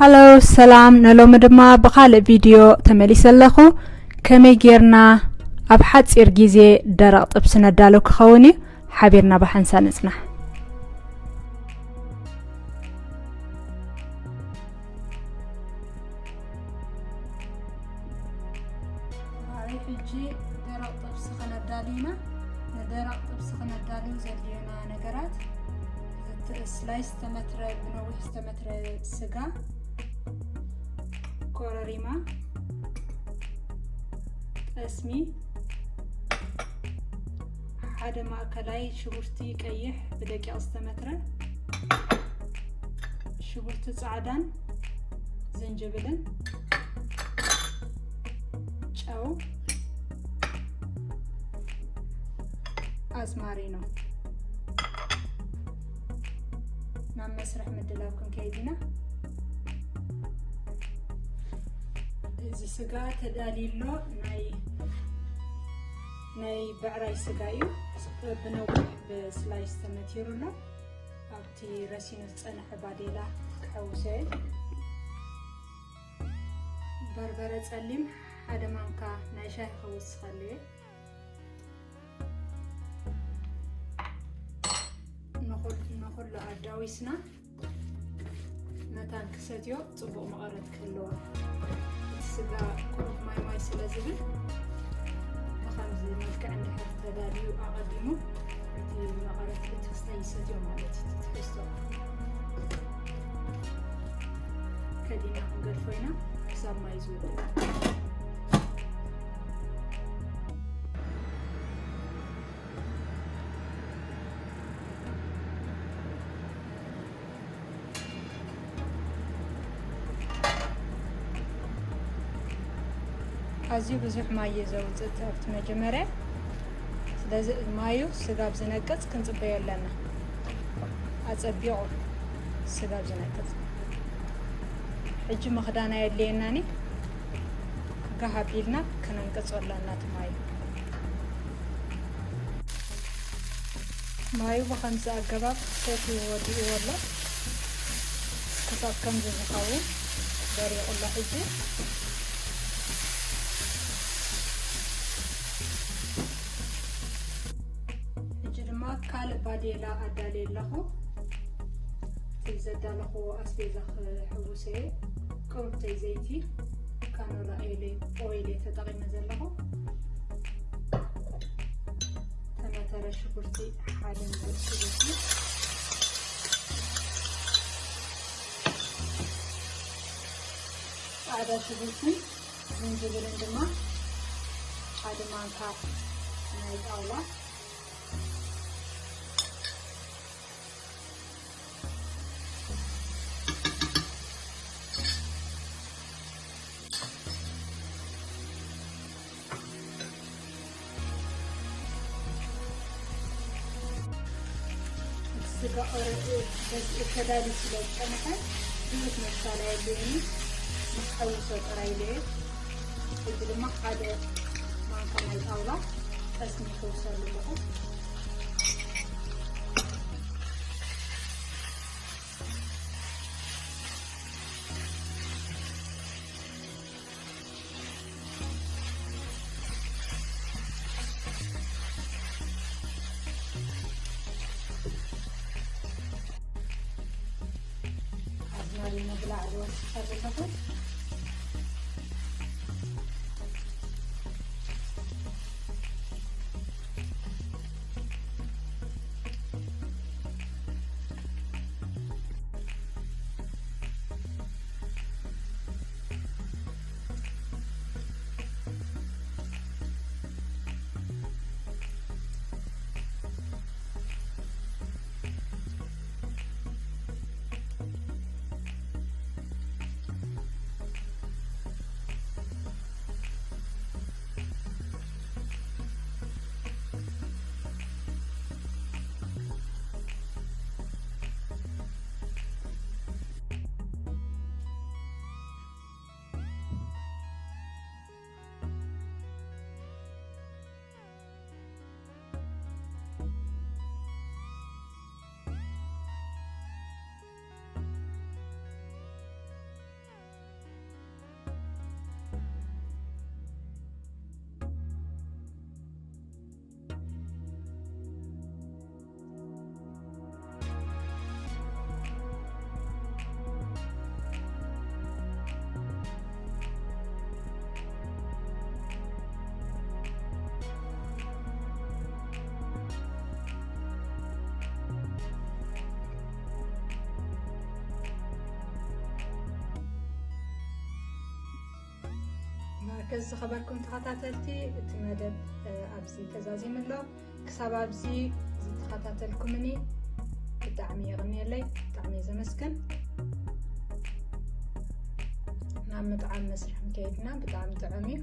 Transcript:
ሃሎ፣ ሰላም። ንሎሚ ድማ ብኻልእ ቪድዮ ተመሊሰ ኣለኹ። ከመይ ጌርና ኣብ ሓጺር ግዜ ደረቕ ጥብሲ ነዳሉ ክኸውን እዩ። ሓቢርና ብሓንሳብ ንጽናሕ። ማሪ፣ ሕጂ ደረቕ ጥብሲ ከነዳሉ ኢና። ንደረቕ ጥብሲ ከነዳሉ ዘድልዮና ነገራት፣ እቲ ስላይስ ዝተመትረ፣ ብነዊሕ ዝተመትረ ስጋ፣ ኮረሪማ፣ ጠስሚ፣ ሓደ ማእከላይ ሽጉርቲ ቀይሕ ብደቂቕ ዝተመትረ፣ ሽጉርቲ ጻዕዳን ዝንጅብልን፣ ጨው፣ ኣዝማሪኖ። ናብ መስርሕ ምድላው ክንከይድ ኢና። እዚ ስጋ ተዳልዩ ኣሎ። ናይ ናይ ብዕራይ ስጋ እዩ። ብነዊሕ ብስላይስ ተመቲሩ ኣሎ። ኣብቲ ረሲኑ ዝጸንሐ ባዴላ ክሕውሶ እየ። በርበረ ጸሊም ሓደ ማንካ ናይ ሻሂ ክውስኸሉ እየ። ንኹል-፣ ንኹሉ ኣዳዊስና መታን ክሰትዮ ጽቡቕ መቐረት ክህልዎ። እቲ ስጋ ቁሩብ ማይ ማይ ስለ ዝብል፣ ብኸምዚ መልክዕ እንድሕር ተዳልዩ ኣቐዲሙ፣ እቲ መቐረት እቲ ክስታይ ይሰትዮ ማለት እዩ፣ እቲ ትሕዝቶ። ከዲና ክንገድፎ ኢና ክሳብ ማይ ዝውድእ። ኣዝዩ ብዙሕ ማይ እዩ ዘውፅእ ኣብቲ መጀመርያ። ስለዚ ማዩ ስጋብ ዝነቅፅ ክንፅበዮ ኣለና። ኣፀቢቑ ስጋብ ዝነቅፅ። ሕጂ ምኽዳን ኣየድልየናን እዩ። ጋህ ኣቢልና ክነንቅፆ ኣለና እቲ ማዩ። ማዩ ብኸምዚ ኣገባብ ሰትዩ ወዲእዎ ኣሎ። ክሳብ ከምዚ ዝኸውን ደሪቑ ኣሎ። ሕጂ፣ ሕጂ ድማ ካልእ ባዴላ ኣዳልየ ኣለኹ። እቲ ዘዳለኽዎ ኣስቤዛ ክሕውስ እየ። ቁሩብተይ ዘይቲ፣ ካኖላ ኦይል፣ ኦይል እየ ተጠቒመ ዘለኹ። ተመተረ ሽጉርቲ ሓደ ሙሉእ ሽጉርቲ፣ ጻዕዳ ሽጉርትን ዝንጅብልን ድማ ሓደ ማንካ ናይ ጣውላ። ስጋ ኦረዲ በዚ ተዳልዩ ስለ ዝጸንሐ ብዙሕ መብሳል ኣየድልየኒ፣ ምስ ሓውሶ ጥራይ ኢለ እየ። ሕጂ ድማ ሓደ ማንካ ናይ ጣውላ ጠስሚ ይሕውሰሉ ኣለኹ። ኣዝማሪኖ ብላዕሊ ወሲኸ ዘለኹ። ከዚ ዝኸበርኩም ተኸታተልቲ፣ እቲ መደብ ኣብዚ ተዛዚሙ ኣሎ። ክሳብ ኣብዚ ዝተኸታተልኩምኒ ብጣዕሚ የቐንየለይ፣ ብጣዕሚ ዘመስግን። ናብ ምጥዓም መስርሕ ከይድና ብጣዕሚ ጥዑም እዩ።